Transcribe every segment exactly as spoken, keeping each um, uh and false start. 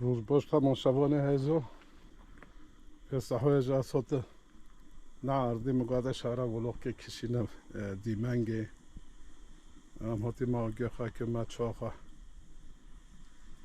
Roj baş temaşevanê hêzo. Êsa hoye ji ez hate neardî, min got ez şara vlogkê kişînim, e, dîmengê. Em hatî me agê xwe kir me çaxa.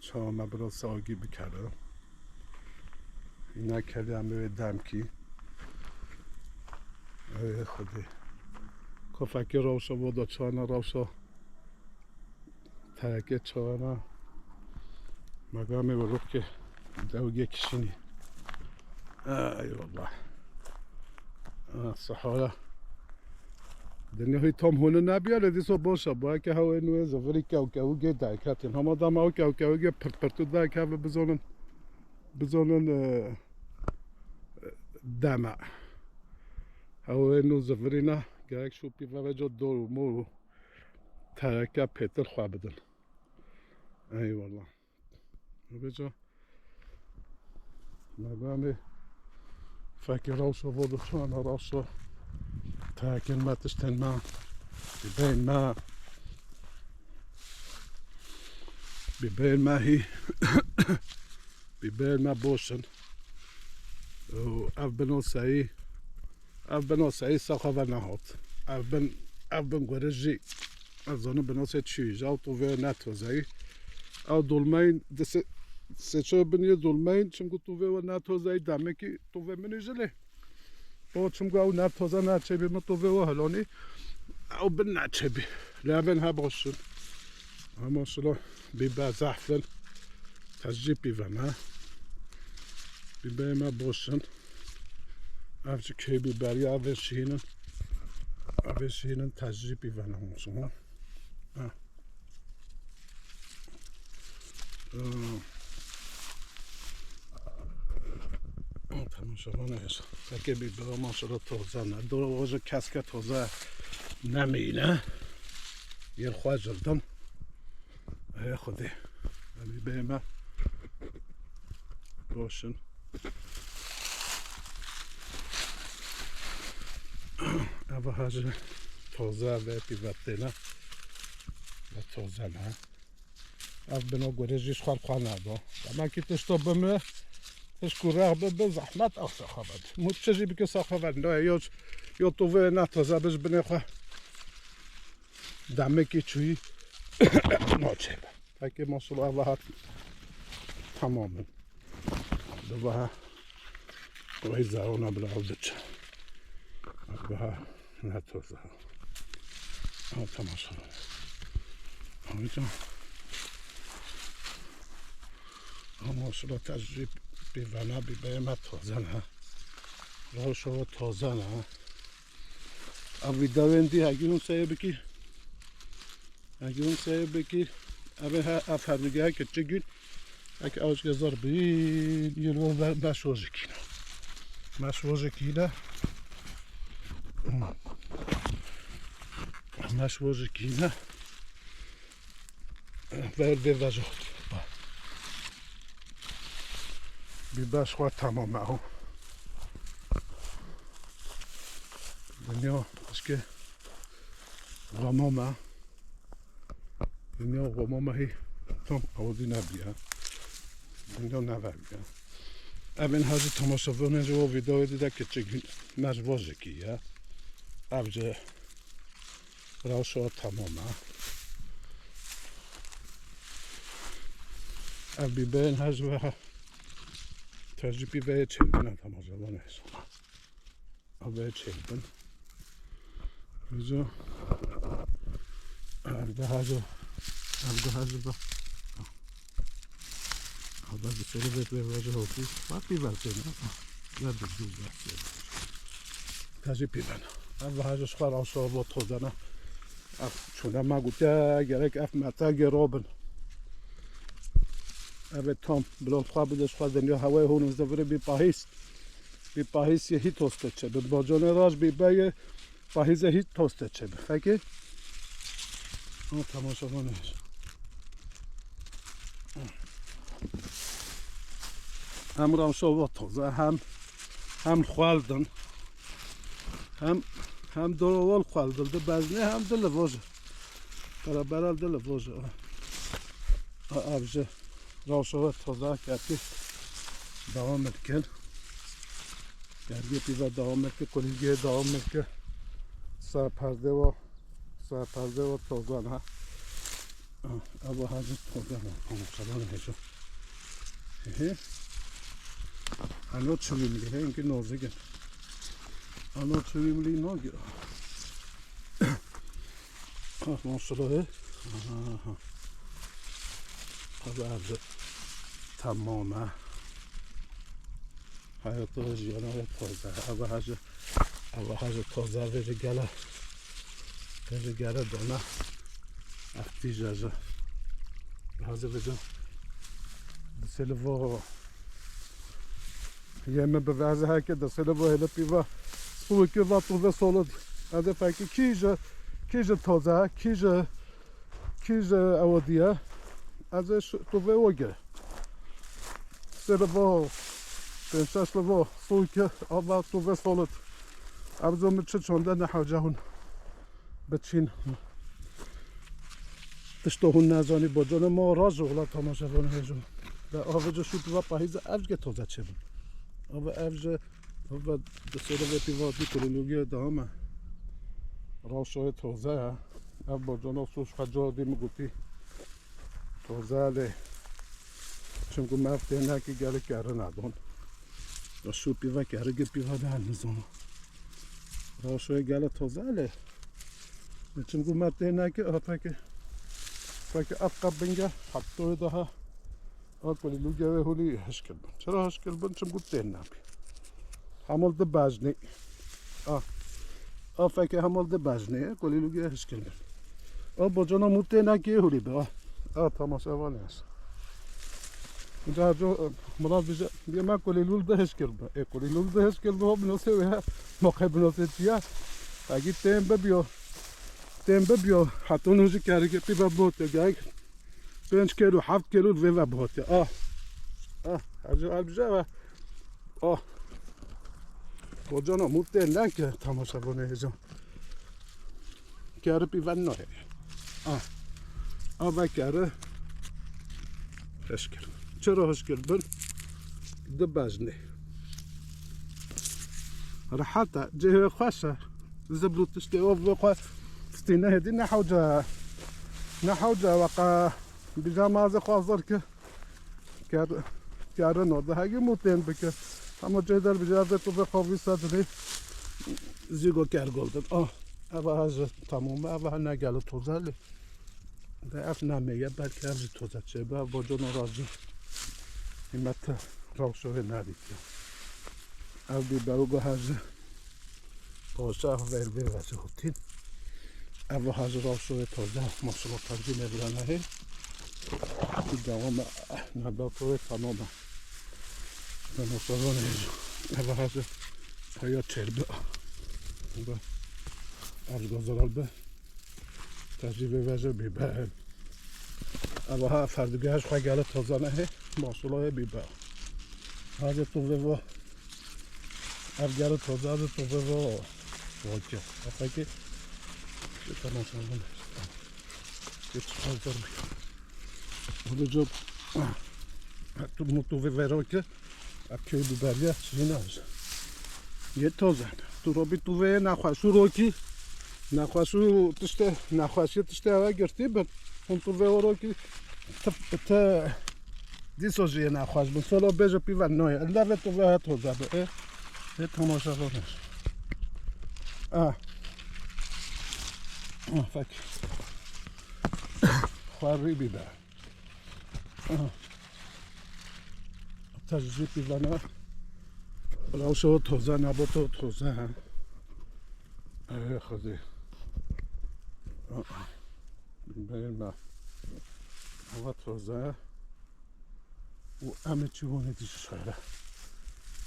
Çawa me biraz agî bikeve. Îna kelî em ê demkî. Ey Xwedê. Kofekê rewşa voda çana rewşa. Tereke çawa me. Me gamê vlogkê dewgê kişînî. Eyvallah. Ah, Sahara. Dinya hî tam hûne nebiya, lê dîsa baş e. Belkî hewê nû yê zivirî kewkewî gê derketin. Hema dema ew kewkewî gê pirtpirtû derkeve bizonin, bizonin, e, deme. Hewê nû zivirî ne, gerek şopî veve ca dor û mor û tereke pêtir xwe bidin. Eyvallah. Vêca me gamê fekê rewşa voda çana rewşa tekin me tiştên me, bîbeyên me, bîbeyên me hî, bîbeyên me boş in. Û ev binoseyî Ev binoseyî saxa ve nehat. Ev bin, ev bin gure jî ez zanim binosê çi ye. Ew tovê ne tozeyî. Ew dolmeyîn di sê, sê çar bin yê dolmeyîn, çimku tovê we ne tozeyî demekî tovê min jî lê. O çimku ew ne toze ne çêbî, min tovê we hilonî. Ew bin ne çêbî. Lê evên he boş in. Ama şilo bîbe zehf in. Tecrî pîvene. Bîbeyê me boş in. Ev ji kê bîberiya, ev ê şihînin. Ev ê şihînin tecrî pîvene olsun, ha. Ha. Ee, tamam, şaban neyse. Peki bîbera maşallah toze ne. Dora hoca keske toze nemîne. Yer xwe jirdim. Ey Xwedê. Em ê bême. Boş in. Eva ha ji toze ve pîvetê ne. Ve toze ne. Ev bino gure jî xwar xwe nado. Dema ki tişto bimre, tişt ku rex bi, bi zehmet ew saxa ve. Mut çi jî bike saxa ve. No, yo, yo tu ve ne toze bi ji binê xwe. Demekî çûyî naçe. Pekê maşallah, ev hat tamam in. Di vaha wê zarona bila ew diçe. Ev vaha ne toza. Ew temaşa. Ew can. Ew maşallah tecrîb bî vena bî beyeme toze ne. Rewşo toze ne. Ev vîdeoyên dî hegî hûn seyr bikî. Hegî hûn seyr bikî. Ev ê he, ev herdûgehe kiçik in. Eke ew ji zor bî, yê li ber meşojikî ne. Meşojikî ne. Meşojikî ne. Ver vê vejo. Bî beş xwe tamam e. Dinya eşke xamam e. Dinya xamam e hî tam awdî nebiye. Dinya nevebiye. Evên hacî temaşevanên ji o videoyê dide kiçik me ji bo jikî ye. Ev ji Rewşa tamam e. Ev bîbeyên her ji ve tecrîbî ve yê çêbin e, tamam, zaten neyse. Ev ve yê çêbin. Bizo. Ev de her ji, ev de her ji ve. Ev de bir sürü ve ve ve hopî. Bak bir versene. Ver bir dur versene. Tecî pîvena. Ev wiha ji xwe re şor bo tozana. Ev çûne me gotiye gerek ev metegê robin. Ev ê tam bilo xwe bide ji xwe dinya hewayê hûn zivirê bî pahîz. Bî pahîz yê hî toste çê. Bi bacanê raj bî beyê pahîzê hî toste çê bi. Fekê? Ha, temaşa bana. Hem rewşa va toze, hem, hem xweldin. Hem, hem dorowal xweldin. Di beznê hem di li voje. Beraber di li voje. A, avcı. Rewşa we toza kerkî devam dikin. Kergê pîva devam dikin, kulîlgê devam dikin. Ser perdê we, ser perdê we tozan ha. Ev hacî tozan ha. Tamam, şaban hêjo. Hehe. Ano çivîmlî, he, inkî nozik in. Ano çivîmlî nogî. Ah, maşallah, he. Aha. Ev ev tamam e. Hayatı jiyana ve toza. Ev hacı, ev hacı toza veri gele. Veri gele dona. Eftî jaja. Hazır vecin. Diseli vo. Yeme bi veze heke de sele bo hele pîva. Suwiki va tu ve solid. Ez ê fekî kî ji, kî ji toze, kî ji, kî ji ewe diye. Ez ê tu ve o ge. Sele bo. Pênc şeş li bo. Suwiki ava tu ve solid. Ev zo min çi çonde ne hewce hûn. Biçîn. Tişto hûn nezanî, bocana ma raz ji wila tamaşevan hêjo. De ave ji şût ve pahîze ev ge toze çêbin. Ave ev ji, ave di sêre ve pîva dî kurulûgiye daha me. Rawşoyê toze ye. Ev bocana sûş xwe cor dî min gotî. Toze lê. Çimku me ev tênekî gelek kerine don. Ya şû pîve kerigi pîve de nizano. Rawşoyê gele toze lê. Çimku me tênekî, a fekê, fekê ev qe binge, heptoyê daha. A kulîlûgê wê hûlî hişkil bin. Çira hişkil bin? Çimku tênekî. Hemû di bejnê. A. A fekê hemû di bejnê. Kulîlûgê hişkil bin. A bocana mû tênekî hûlî bi. A. A tamaşevan ez. Ca co, e, Murat bije, bije me kulîlûl de hişkil bi. E, kulîlûl de hişkil bi, o binose wê. Moqe binose çiya. Agi tên bibiyo. Tên bibiyo. Hatun hûjî kerike pî ve bot. Gayik. Pênc kilo, heft kilo vê ve bot. A. A. Her co, her bije ve. Oh. Bocana mû tênekî tamaşevanê hêjo. Kerî pîve nayê. Ah. Ave kerî hişkir. Çira hişkir bin? Di bejnê. Rehet e. Cihê xweş e. Zibr û tiştê o bi xwe stîne hêdî ne hewce. Ne hewce weqa. Bîja mazê xwe zir ki. Ker, kerino de hegî mû tên bike. Hema cê der bije, ev tu ve xwe vî sedinê. Zîgo kergol din. Ah, eva ha ji tamam, eva ha ne gelo toze lê. De ev nameye, belkî ev jî toze çêbe, ev bocona razî. Hîmete rawşo vê nedîtiye. Ev bî beroga ha ji. Poşa ver vê ve ji hotîn. Ev ha ji rawşo vê toze, maşallah, tercî ne bira nehê. Ev devam e, ne da to vê tamam e. Ne maşallah ne. Ev ha ji haya çerbi. Ev gazaral be. Tecrîbê veje bîbe. Ev ha ferdûgeh ji xwe gele toze nehê. Maşallah hê bîbe. Hacê tu vê vo. Ev gele toze hacê tu vê vo. Wake. Efekê. Şu tamam tamam. Geç hazır bir. Bunu çok. Tu mutlu ve veroke. Ev kê biberiya çî ne ji. Yê toze. Tu robî tu vê nexweş û rokî. Nexweş û tiştê, nexweşiyê tiştê eve girtî bin. Hûn tu vê rokî te, te dîso jî yê nexweş bin. Solo bêje pîve noye. Elde vê tu vê he toze bi. Ê, ê temaşa xwe ne. Ah. Ah, fek. Xwarî bîbe. Aha. Te ji jî pîvana. Rewşa we toze, nabata we toze, ha. Ey Xwedê. Aa. Bêrme. Hava toze. Û em ê çi wanê dî ji şehre.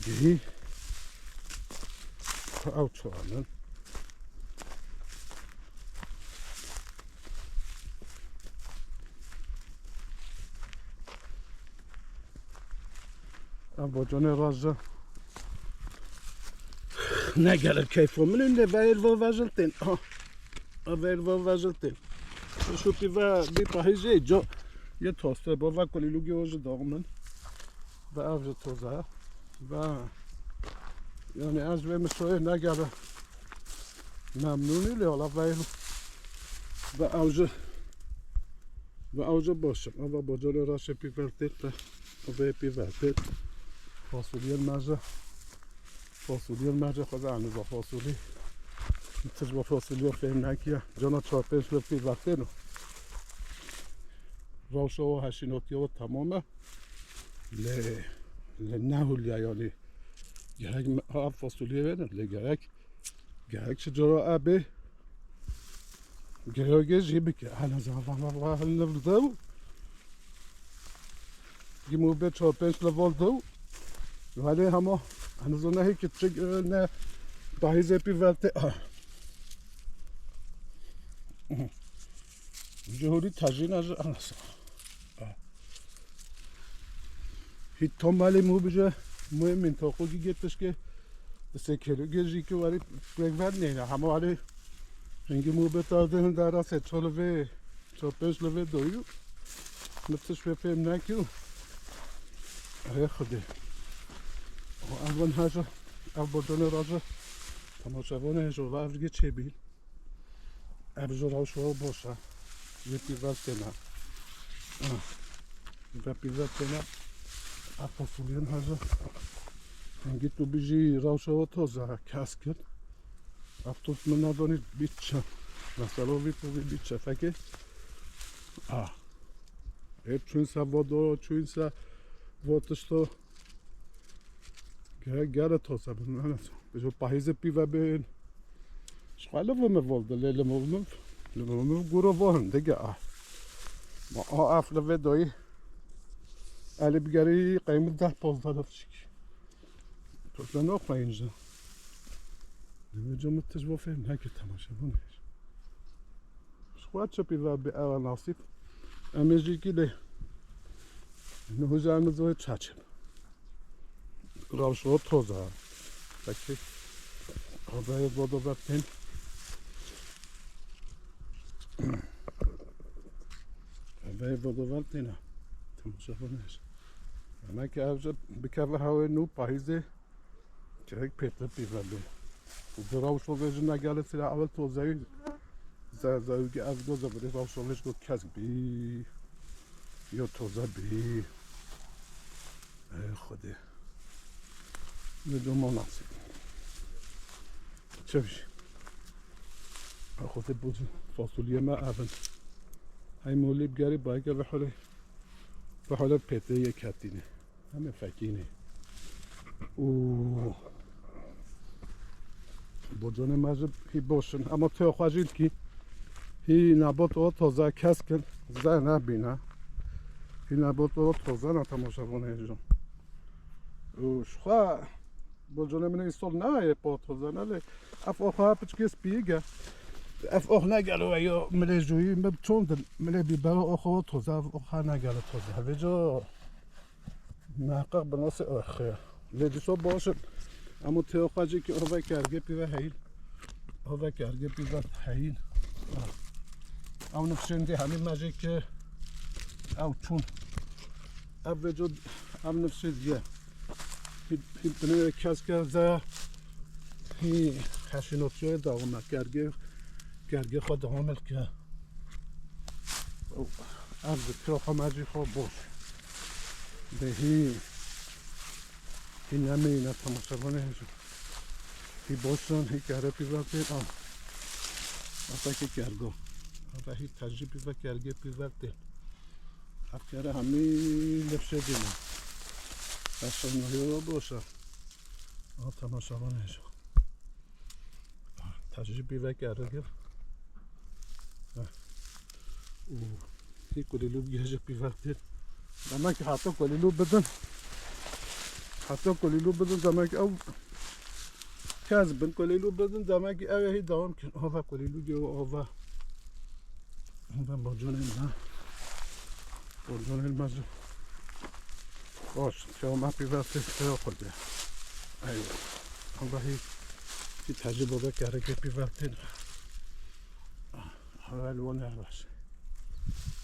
Gihî. Ew çawanin. Ev bocanê raje. Ne gelek keyfo min inde veyr vo vejiltên. Ha. Veyr vo vejiltên. Şu pîve bî pahîjê co. Yê toste bo ve kulîlûgê o ji daxmin. Ve ev ji toze. Ve yani ez vê misoyê ne gere memnûnî lê wala ve ve ew ji ve ew ji baş e. Eva bocanê raşê pî vertê te. Eva pî vertê. Fasuliyên me ji Fasuliyên me jî xwe zanî bo fasulî. Tij bo fasulî fêm nekiye. Cana çar pênc li pî vextên o. Rewşa o heşînotiya o temam e. Lê, lê ne hûliya yanî. Gerek me, ha fasuliyê wêne. Lê gerek, gerek çi cara ebê. Gerek jî bike. Hela zavan va hel nivdew. Gimû bê çar pênc level dew. Wale hema, hani zona hê ki çik, e, ne bahîzê pî velte. Ah. Ji hûrî tajîna ji anasa. Ah. Hî tomalê mû bije, mû min toqû gi getiş ke, se kelo ge jî ki wale pek ver neyna. Hema wale hingî mû bê tazde hin dara se çolve. Çar pênc li vê doyû. Min tişt pê fêm nekir. Ey Xwedê. O ev bin heja, ev bordonê raja. Temaşevanê heja, ev gi çêbî. Ev ji rewşa boş e. Yê pî ver têne. Ah. Ve pî ver têne. Ev fasuliyên heja. Hingî tu bijî rewşa toza kes kir. Ev toz min nedonî bît çi. Mesela vî tozî bît çi. Fekê. Ah. Hep çûn se vodo, çûn se votişto. Gere, gere toz e bin. Ana. Bijo pahîzê pî ve bin. Şxwe li vê me volde, lê li me, li me guro vohin, dege ah. Ma a af li vê doyî. Elê bigerî qeymin deh pozda da fişik. Topla ne okuyun ji. Dibê cumut tij bo fêm neke temaşe bu ne? Şxwa çöpî ve bi eva nasip. Em ê jî kî lê. Ne hoca em zoy çaçim. Rawşo toza. Peki. Havayı bodo vertin. Havayı bodo vertin. Temaşa bu ne? Demek ki evce bikeve hawê nû pahîzê. Gerek pêtir pîve bê. Û di rewşo vê ji negele sira ewil tozeyî ze-, zewî ev do zevirê rewşo vê ji go kesk bî. Yo toze bî. Ey Xwedê. Ne coma nasî. Çevî. Ey Xwedê bu fasulye me evin. Hey molî bigerî bayke ve hole. Ve hole pêtê yek hetîne. Heme fekînê. Û bocanê me ji hî boş in. Ema tê xwe jî dikî. Hî nebot o toze kesk in. Ze nebîne. Hî nebot o toze ne temaşevanê hêjin. Û şixwe bocanê min îstol nayê po toze ne lê. Ev oxa piçkê spiyî ge. Ev ox ne gelo yo milê jûyî me çond in. Milê bîbero oxo toze ev oxa ne gelo toze. Hevê co. Muheqeq bi nasê oxê. Lê dîso baş e. Ema tê xwe jî ki ove kergê pîve heyîn. Ove kergê pîve heyîn. Ew nifşên dê hemî me jê ki ew çûn. Ev vêco ev nifşê diye. Hî, hî binê keske ze hî xeşînotiyoyê dawame kergê, kergê xwe dawame ke. Ev zikira xwe me jî xwe boş. Dê hî, hî nemeyîne temaşevanê hêjin. Hî boşan, hî kerepî vertên, a. Ata ki kergo. Ata hî tecî pî ve kergê pî vertên. Ev kere hemî lifşê dîne. Eşan hêwa boş e. A temaşevanê hêjin. Tecî pî veke erigir. Û hî kulîlû gihêje pî vektir. Demek ki heta kulîlû bidin. Heta kulîlû bidin demek ew kes bin kulîlû bidin demek ki ew ê hî dewam kin. Ova kulîlû gê ova. Ova bocanên me. Bocanên me jî. Baş, çawa me pî vektir, çawa xwe de. Eywa. Allahî ki tecrübe kereke pî vektir. Hava li wan her baş.